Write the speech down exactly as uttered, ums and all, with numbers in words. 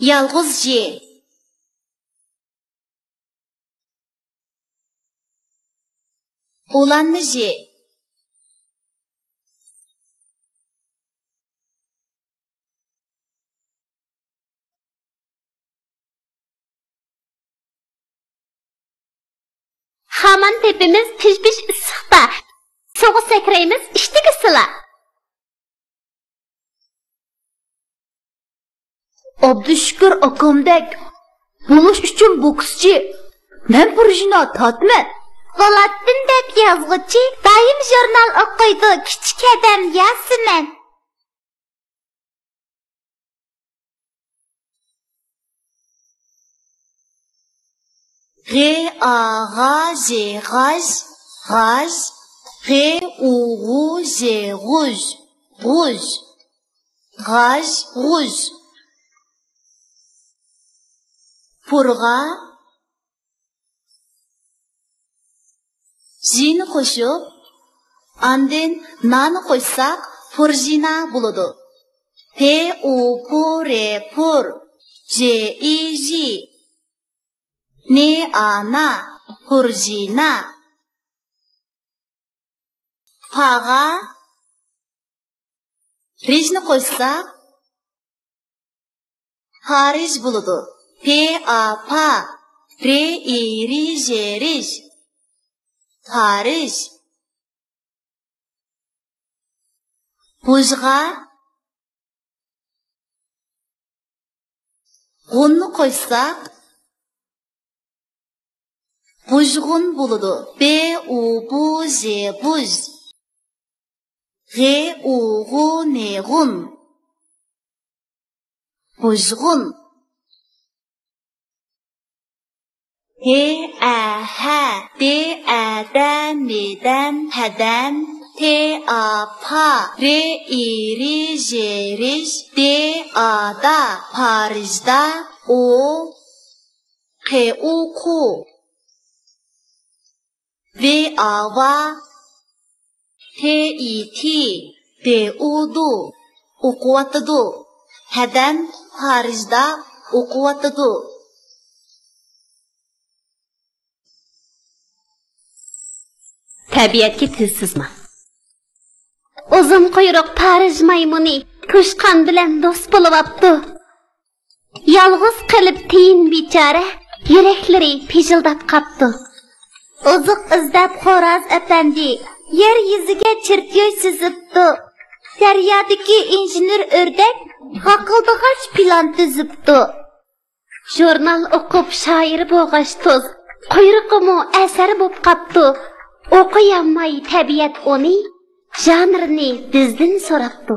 يالغۇز ژ. ئۇلانما ژ. خامان تېپىمىز پىژ-پىژ ئىسسىقتا، سۇغا سەكرەيمىز ئىشتىكى سىلا. ئابدۇشۈكۈر ئاكامدەك بولۇش ئۈچۈن بوكسچى، مەن پۇرژىنا تاتمەن. ۋالاتتىندەك يازغۇچى، دائىم ژۇرنال ئوقۇيدۇ، كىچىك ھەدەم ياسىمەن. غ ئا غا ژ غاژ، غاژ. غ ئۇ غۇ ژ غۇژ، غۇژ. غاژ، غۇژ. پۇرغا ژنى قوشۇپ، ئاندىن نانى قوشساق، پۇرژىنا بولىدۇ. پ ئۇ پۇ رې پۇر، ژ ئى ژى. ن ئا نا، پۇرژىنا. پاغا رىژنى قوشساق، پارىژ بولىدۇ. پ ئا پا، رې ئى رى ژې رىژ. پارىژ. بۇژغا غۇننى قوشساق، بۇژغۇن بولىدۇ. ب ئۇ بۇ ژ بۇژ. غ ئۇ غۇ ن غۇن. بۇژغۇن. ھ ئە ھە، د ئە دە، م دەم، ھەدەم. پ ئا پا، رې ئى رى ژې رىژ. د ئا دا، پارىژدا. ئو، ق ئۇ قۇ. ۋ ئا ۋا، ت ئى تى، د ئۇ دۇ. ئوقۇۋاتىدۇ. ھەدەم پارىژدا ئوقۇۋاتىدۇ. تەبىئەتكە تىل سىزما. ئۇزۇن قۇيرۇق پارىژ مايمۇنى توشقان بىلەن دوست بولۇۋاپتۇ. يالغۇز قېلىپ تىيىن بىچارە، يۈرەكلىرى پىژىلداپ قاپتۇ. ئوزۇق ئىزدەپ خوراز ئەپەندى يەر يۈزىگە چىرتيوژ سىزىپتۇ. دەريادىكى ئىنژېنېر ئۆردەك غاقىلدىغاچ پىلان تۈزۈپتۇ. ژۇرنال ئوقۇپ شائىر بولغاچ توز، قۇيرۇقىمۇ ئەسەر بوپ قاپتۇ. ئوقۇيالماي تەبىئەت ئۇنى، ژانىرنى بىزدىن سوراپتۇ.